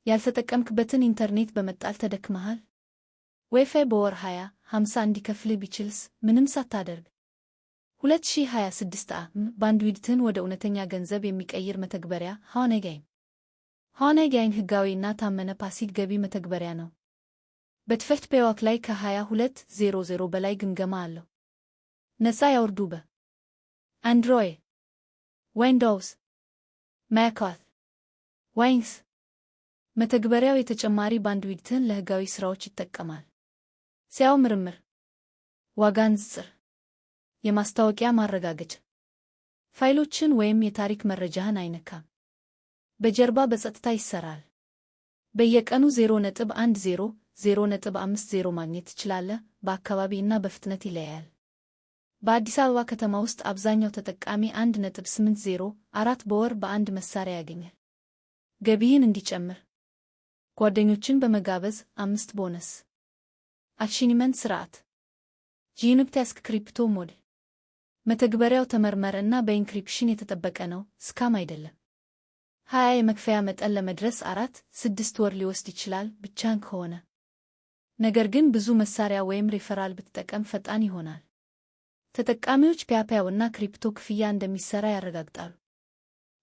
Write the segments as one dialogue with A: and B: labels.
A: ያልተጠቀምክበትን ኢንተርኔት በመጣል ተደክመሃል? ዋይፋይ በወር 20፣ 50 እንዲከፍልህ ቢችልስ ምንም ሳታደርግ? 2026 ዓ.ም Bandwidth ህን ወደ እውነተኛ ገንዘብ የሚቀይር መተግበሪያ Honeygain። Honeygain ህጋዊ እና ታመነ passive ገቢ መተግበሪያ ነው። በትፈት ፔዋክ ላይ ከ2200 በላይ ግምገማ አለው። ነፃ ያውርዱ በ Android፣ Windows፣ macOS፣ Linux። መተግበሪያው የተጨማሪ bandwidth ን ለህጋዊ ሥራዎች ይጠቀማል። SEO ምርምር፣ ዋጋ ንጽጽር፣ የማስታወቂያ ማረጋገጫ፣ ፋይሎችን ወይም የታሪክ መረጃህን አይነካም። በጀርባ በጸጥታ ይሰራል። በየቀኑ 0.10፣ 0.50 ማግኘት ትችላለህ። በአካባቢ እና በፍጥነት ይለያያል። በአዲስ አበባ ከተማ ውስጥ አብዛኛው ተጠቃሚ 1.804 በወር በአንድ መሳሪያ ያገኛል። ገቢህን እንዲጨምር ጓደኞችን በመጋበዝ 5 bonus። Achievement ስርዓት፣ ጂንፕታስክ crypto mode። መተግበሪያው ተመርመረ እና በ encryption የተጠበቀ ነው፣ scam አይደለም። 20 የመክፈያ መጠን ለመድረስ 4-6 ወር ሊወስድ ይችላል ብቻህን ከሆነ። ነገር ግን ብዙ መሳሪያ ወይም ሬፈራል ብትጠቀም ፈጣን ይሆናል። ተጠቃሚዎች PayPal እና crypto ክፍያ እንደሚሰራ ያረጋግጣሉ።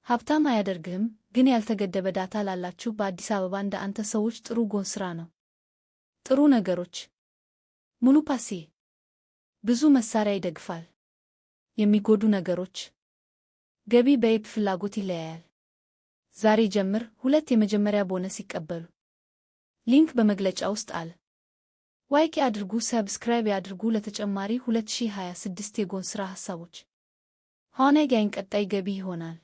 A: ሀብታም አያደርግህም፣ ግን ያልተገደበ data ላላችሁ በአዲስ አበባ እንደ አንተ ሰዎች ጥሩ ጎን ስራ ነው። ጥሩ ነገሮች፦ ሙሉ passive፣ ብዙ መሳሪያ ይደግፋል። የሚጎዱ ነገሮች፦ ገቢ በ IP ፍላጎት ይለያያል። ዛሬ ጀምር፣ ሁለት የመጀመሪያ ቦነስ ይቀበሉ። Link በመግለጫ ውስጥ አለ። Like ያድርጉ፣ subscribe ያድርጉ ለተጨማሪ 2026 የጎን ሥራ ሐሳቦች። Honeygain ቀጣይ ገቢ ይሆናል።